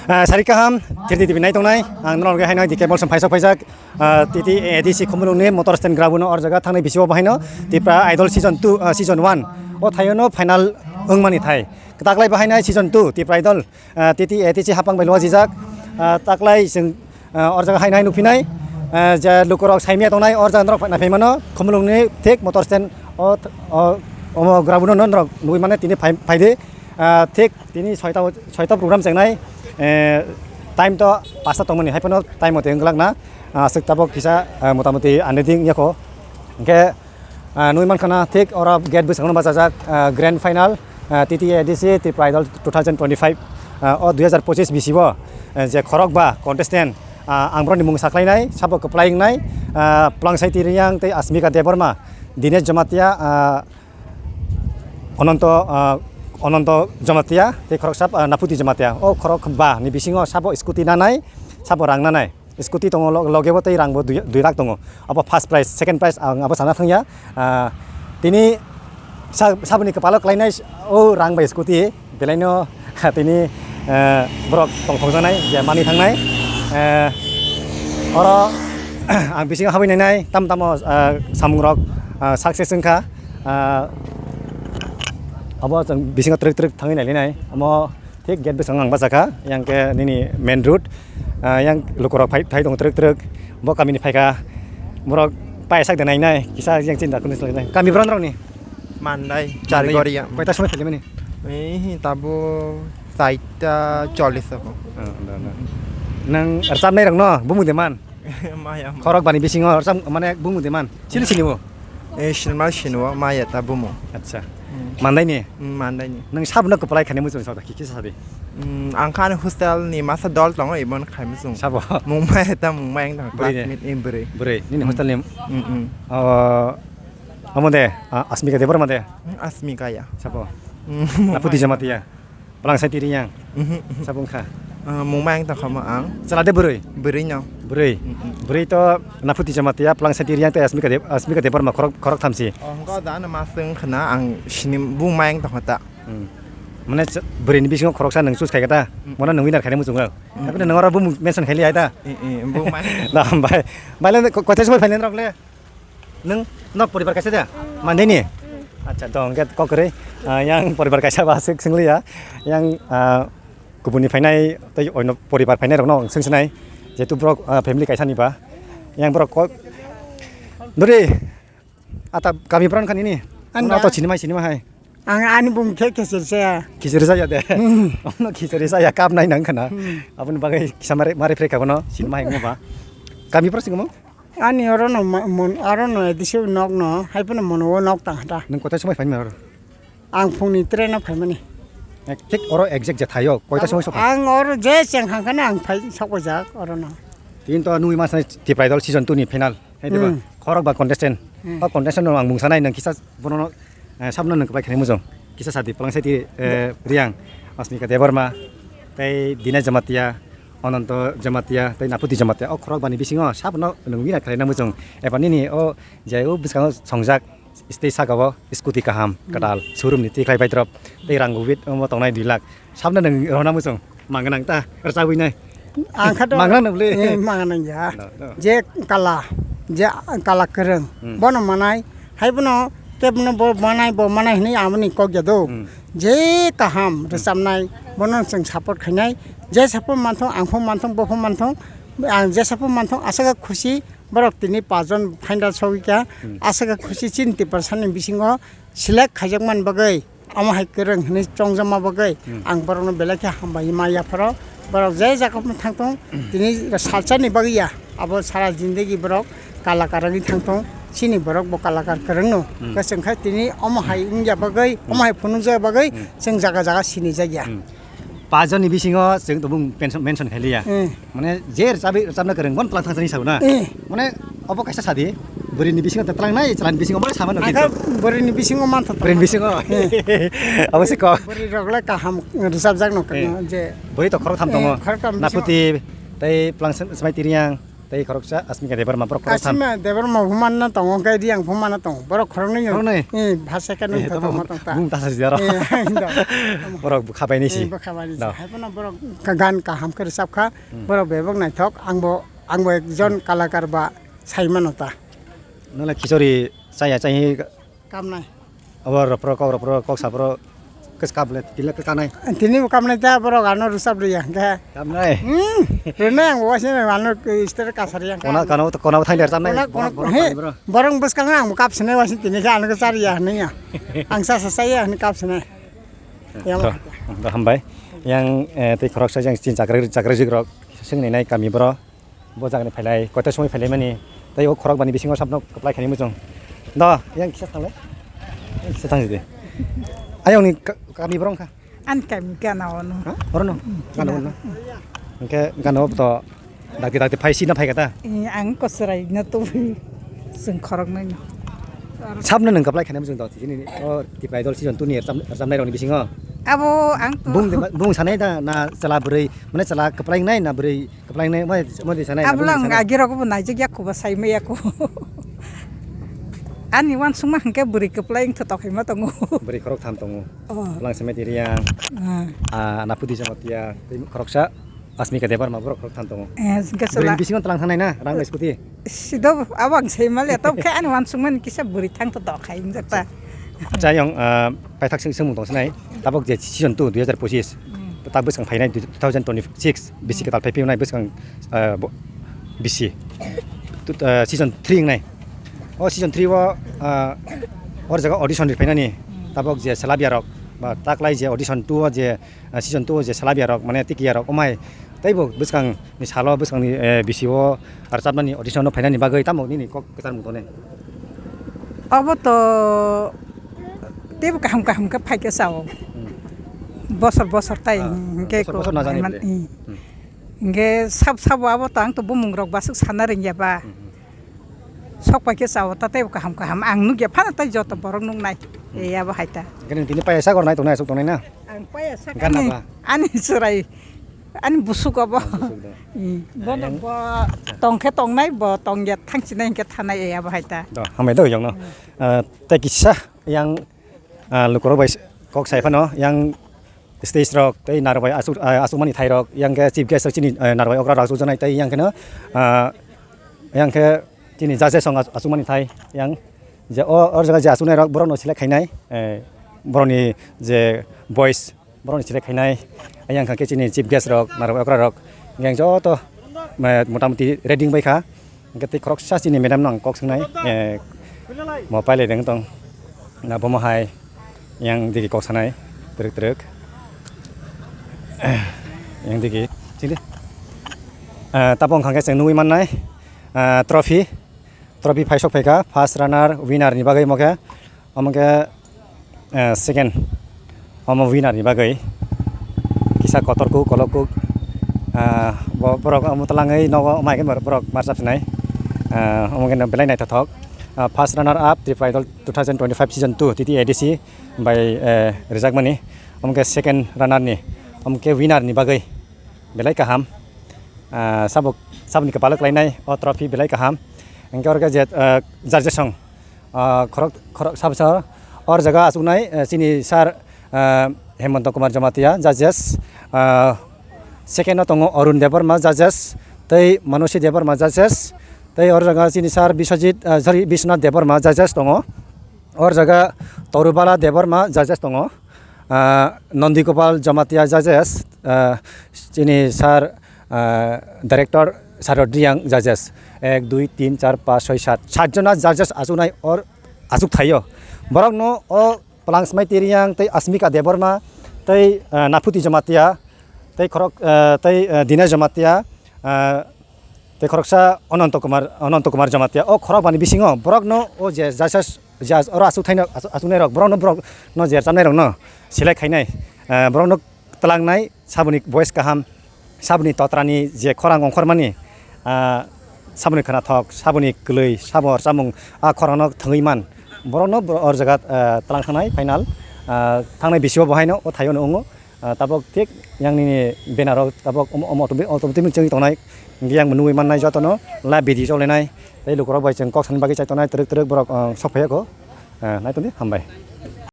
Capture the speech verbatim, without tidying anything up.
Ah, sari kaham, thirty T V nai tongnai, ang norok haino di cable som phaisok phaijak, ah, T T A D C Khumulwngni motor stand ground o, or jaga thangnai bisi o bahaino Tipra Idol season two, ah, season one o thaiono final wngmani thai. Taklai bahainai season two Tipra Idol, ah, T T A D C hapang bai lwajijak, ah, taklai chwng, ah, or jaga haino hai nukphinai, ah, je lukurok saimya tongnai, or jaga norok naiphaimano Khumulwngni thik motor stand o, o, omo ground o norok nugwi mane tini phai, phaidi, ah, thik Tini soita, soita program chengnai, eh, time to pasta tongmani, hai phano time mate wngglak na, ah, aswk tabok kisa, ah, motamoti ani ding yako. Hingke, ah, nui mankha na thik oro gate bwskango bachajak, ah, grand final, ah, T T A D C Tipra Idol two thousand twenty-five, ah, o dui hazar pochis bisi bo, eh, je khorok ba contestant, ah, ang borokni mung saklainai, sabo kwplai wngnai, ah, Plangsai Tiriyang tei Asmika Debbarma, Dinesh Jamatia, ah, Ononto, ah, Ononto Jamatia tei khoroksa, ah, Naputi Jamatia. O khorok ba ni bisingo sabo scooty nanai, sabo rang nanai. Scooty tongo lo-, logebo tei rangbo dui, dui lakh tongo. Abo first prize, second prize ang abo sana thangya. Ah, tini sa-, saboni kwpalo klainai o rang bai scooty. Belaino tini, eh, borok tongthokjaknai je mani thangnai. Eh, oro ang bisingo habwi nainai tam tamo, eh, samungrok, eh, success wngkha. Ah, abo chwng bisingo twrwk twrwk thangwi nailinai. Omo thik gate bwskango ang bachakha, yang khe nini main road. Ah, yang lukurok phai, phai tongo twrwk twrwk. Bo kamini phaikha, borok paisa de nainai, kisa yang chinta kunu swlainai. Kami borok norokni? Mandai, Mandai. Chargoria. Koita somoi phaikha mani? Eh, tabo saita chollis abo. Ah, da, da. Nang rwchapnai rokno bumung de man? Maya, maya. Khorok bani bisingo rwchap mane bumung de man? Sini sini bo? Eh, sinima sinio maya ta bumung. Acha. Hmm. Mandai ni? Hmm, Mandai ni. Nang sabno kwplai khani muchung sa da, kisa sadi. Hmm, ang khan hostel ni masa dol tongo, ibon khai muchung. Sabo? Mung maya ta mung maya ang tang Bwrwi de? Classmate, eh, bwrwi. Bwrwi, nini Hmm. Hostel ni? Hmm, hmm. Oh, amo de, ah, Asmika Debbarma de? Hmm, Asmika ya. Sabo? Hmm, Naputi Jamatia? Plangsai Tiriyang. Mhm, mhm. Sabung kha. Ah, mung mayang tongkha mo ang. Chwla de bwrwi? Bwrwi no. Bwrwi. Mm, mm. Bwrwi to Naputi Jamatia, Plangsai Tiriyang tei Asmika Deb-, Asmika Debbarma khorok, khorok thamsi. Oh, hwnkhe o da ano ma swng khna ang sini bung mayang tongkha ta. Hmm. Mane ch-, bwrwi ni bisingo khoroksa nwng choose khaikha ta? Mm. Mono nwng winner khaina muchungo. Mm. Haphino nwng oro bumung mention khaili ai ta? Eh, eh, bung mayang. Da, hambai. Bai le ko-, kothai somoi phailai norok le? Nwng nok poribar kaisa da? Mm. Mandai ni? Mm. Acha, to hwnkhe kok kwrwi, ah, yang poribar kaisa ba aswk swng liya. Yang, ah, kubuni phainai tei oino poribar phainai rokno ang swng sinai. Jehetu borok, ah, family kaisa ni ba. Yang borok kok. Dori, ata kami pran khan ini? Anda. Ano to sinimai sinima hai. Ang ani bung khe khichiri saya. Khichiri saya de. Hmm. Ono khichiri saya kap nai nang khana. Hmm. Aboni bagwi kisa mare, mare phre kha bono sinima hai mo ba. Kami pro singmo? Ani oro no ma-, mon, aro no edisi nok no, hai phano mono o nok tang hata. Nung kotai somoi phaima oro? Ang phungni train no phaimani. Ek, thik oro exact je thaio, koita somoi sokha? Ang oro je cheng hangkana ang phai sokojak oro no. Tin to nui mas nai Tipra Idol season two ni final. Hai diba? Hmm. Khorok ba contestant. Hmm. O contestant no ang mung sanai nang kisa bono no, eh, sabno nang kwbai khaini mujung. Kisa sadi Plangsai Ti, eh, Riyang, Asmika Debbarma, tei Dinesh Jamatia, Ononto Jamatia, tei Naputi Jamatia. O khorok bani bisingo sabno nang winner khlaina mujung. Eba nini o je o bwskango songjak stage saka o scooty kaham, hmm, kwtal, showroom ni tikhlai bai drop, tei rang gubit omo tongnai dui lakh. Sabno nwng rohorna muchung, manganang ta, rwchabwi nai. Ang kha to, manganang bwle. Eh, manganang ya. No, no. Je kala, je kala kwrwng, hmm, bono manai, hai bono kebno bo manai, bo manai hwnwi amoni kok ya do. Hmm. Je kaham, hmm, rwchabnai, bono chwng support khainai, je support manthong, ang pho manthong, bo pho manthong, ang je support manthong, aswk kha khusi, borok tini paanch jon final sogwi kha, hmm, aswk kha khusi chini Tiprasani bisingo select khaijak man bagwi. Omo hai kwrwng hwnwi chongjama bagwi, hmm, ang borokno belai khe hambai ma yapharo. Borok je jaga phano thangthong, hmm, tini salsa ni bagwi ya. Abo sara jindagi borok kalakar wngwi thangthong. Chini borok bo kalakar kwrwngno. Hmm. Kwchwng khe tini omo hai wngya bagwi, hmm, omo hai phunukjak bagwi, hmm, chwng jaga jaga sinijakya. Hmm. Paanch jonni bisingo chwng tongmung mention, mention khailiya. Hmm. Mane je rwchabi, rwchabna kwrwng, bono twlang thangsa hinwi sao na? Eh. Mane obo kaisa sadi, bwrwini bisingo twlang nai, chwlani bisingo mane samano. Akha bwrwini bisingo mantha. Bwrwini bisingo. Eh. Abo se kok. Bwrwi rok le kaham rwchapjak no, eh, je. Bwrwi to khorok tham tongo. Eh, khorok tham bisingo. Naputi, tei Plangsai Tiriyang, Tei khoroksa Asmika Debbarma, borok khorok than. Asmika Debbarma humana tongo, hwnkhe Riyang humana tongo. Borok khoroknwi no. Khoroknwi? Eh, bhasa khe nung. Eh, to tongma tong ta. Bung ta sajaro. Eh, indo. Borok bwkha bai ni si. Eh, bwkha bai ni si. Da. Hai phano borok ka-, gan kaham khe rwchap kha. Hmm. Borok bebak naithok, angbo, angbo ekjon kalakar ba sai mano ta. Nole khichori chaya chai. Kamnai. Abo rophro kok rophro kok saphro kis kap le tila kis kanai. Tini bo kamnai ta borok ano rwchap rwya hwnkhe. Kamnai. Hmm. Rwnai ang bo waisina ano star kasari yang. Kona kano kona thang der chamnai. Kona, kona, borok, he, borok, borok bwskango ang bo kap sinai waisina tini khe ano khe chariya hwnwi ya. Ang sa sa chaya hwnwi kap sinai. Ya. To, to hambai. Yang, eh, tei khoroksa yang chin chakra chakra jikrok sing nai nai kami boro. Bo jagani phailai, koita somoi phailai mani, tei o khorok bani bisingo sabno kwplai khaini muchung. Do, yang kisa thanglai. Kisa thang jidi. Ayang ni ka-, kami borong kha. An kami gana ono. Ha? Orono? Gana ono. Hingke gana o to dakti dakti phai sina phai kata. Eh, ang kosrai na to. Seng khorok nai no. Sabno nang kwplai khaini muchung do. Tini o Tipra Idol season two ni rwchap-, rwchapnai rokni bisingo. Abo ang to. Bung de, bung sanai da na chala bwrwi, mane chala kwplai nai na bwrwi kwplai nai, mane, mane sanai na bung sanai. Abo lang agi rok bo naijak yak kuba sai maya ku. Ani wansukma hwnkhe bwrwi kwplai wngthotok hai ma tongo. Bwrwi khorok tham tongo. Oh. Lang semeti riyang. Ah. Ah, Napudi Jamatia, tei khoroksa. Asmika Debbarma borok khorok than tongo. Eh, hingke bwrwi sala bisingo tlang thangnai na, rang bai scooty. Sido abo ang sai male, to khe ani wansukmani kisa bwrwi thang to dok hai wngjakta. Acha, yang, ah, paithak sing, singmung tong sinai. Tabok je season two, dui hajar pochismo. Hmm. Ta bwskang phainai two thousand twenty-six, bisi kwtal phai phiyonai bwskang, ah, bo-, bisi. Tu, ah, season three wngnai. O season three o, ah, or jaga audition ri phainani. Hmm. Tabok je salabya rok, ba taklai je audition two o je ah, season two je salabya rok, mane tikiya rok, omai teibo bwskang ni salo, bwskang ni, eh, bisi o rwchapnani audition no phainani bagwi tamo nini kok kwchar mung tongnai? Obo to teibo kaham kaham khe phai khe chao. Hmm. Bosor bosor tai. Ah, hingke bosor ko bosor na jani hai man, ble. Hmm. Hmm. Hingke sab sabo abo to ang to bumung rok basuk sana rwngya ba. Hmm, hmm. Sok pai khe chao ta teibo kaham kaham ang nukya phano tei joto borok nuknai. Hmm. Eyabo hai ta. Hingke nini tini paya sagor nai tongnai aswk tongnai na? Ang paya sak. Gana ani, ba? Ani chwrai, ani busuk obo. Ah, busuk da. Hmm. Bono yang bo tongkhe tongnai, bo tongya thangchinai hingke thanai eyabo hai ta. Do, hambai do yongno. Hmm. Ah, tei kisa yang, ah, lukurok bai kok sai phano yang stage rok tei narwk bai asuk, ah, asukmani thai rok, yang khe chief guest rok chini, eh, narwk bai okra rok asukjaknai tei yang kheno, ah, yang khe chini judges rok asukmani thai yang je o, o jaga je asuknai rok borok no select khainai, eh, borok ni je voice borok ni select khainai, yang khe chini chief guest rok narwk bai okra rok yang joto, eh, motamoti ready wngbai kha. Hingke tei khoroksa chini madam no ang kok swngnai, eh, mo pailai deng tong. Na bomo hai yang digi kok sanai, twrwk twrwk. Yang digi, chini. Eh, tabok wngkha khe chwng nugui mannai, eh, trophy. Trophy phaisok phaikha, first runner, winner ni bagwi mo khe. Omo khe, eh, second, omo winner ni bagwi kisa kotor kuk, kolok kuk, ah, bo-, borok omo twlangwi nogo, omo hai khe borok ma rwchapsinai. Ah, omo khe no belai naithothok. Ah, first runner up, Tripura Idol two thousand twenty-five season two, T T A D C bai, eh, rwjakmani. Omo khe second runner ni, omo khe winner ni bagwi belai kaham. Ah, sabo, saboni kwpalo kwlainai o trophy belai kaham. Hingke oro khe je, ah, judges rok, ah, khorok, khorok, sabo, sabo, or jaga achuknai, eh, chini sir, ah, Hemanta Kumar Jamatia, judges, ah, second o tongo Arun Debbarma, judges, tei Manushi Debbarma, judges, tei or jaga chini sir Biswajit, ah, sorry, Biswanath Debbarma, judges tongo. Or jaga Torubala Debbarma, judges tongo. Ah, Nandikopal Jamatia, judges, ah, chini sir, ah, director Sarod Riyang judges, ek, dui, tin, char, pas, soi, sat, sat jona judges achuknai or achuk thaio. Borokno o Plang Smai Tiriyang tei Asmika Debbarma tei, ah, Naphuti Jamatia tei khorok, ah, tei, ah, Dinesh Jamatia, ah, tei khoroksa Ananto Kumar, Ananto Kumar Jamatia. O khorok bani bisingo borokno o je judges, judge oro achuk thaino, achuk, achuknai rok, borokno borokno je rwchapnai rokno select khainai, ah, borokno twlangnai, saboni voice kaham, saboni totrani je khorang ongkhormani, ah, saboni khwnathok, saboni kwlwi, sabo rwchapmung, ah, khorangno thwngwi man. Borokno bo-, o jaga, ah, twlang thangnai final, ah, thangnai bisio bo haino o thaio no wngo, Ah, tabok thik yang nini banner o tabok omo, omo automatic chwngwi tongnai. Hwnkhe yang bo nugwi mannai jotono live video cholainai. Tei lukurok bai chwng kok sana bagwi chai tongnai twrwk twrwk borok, ah, sok phaiya kho. Ah, nai tongdi, hambai.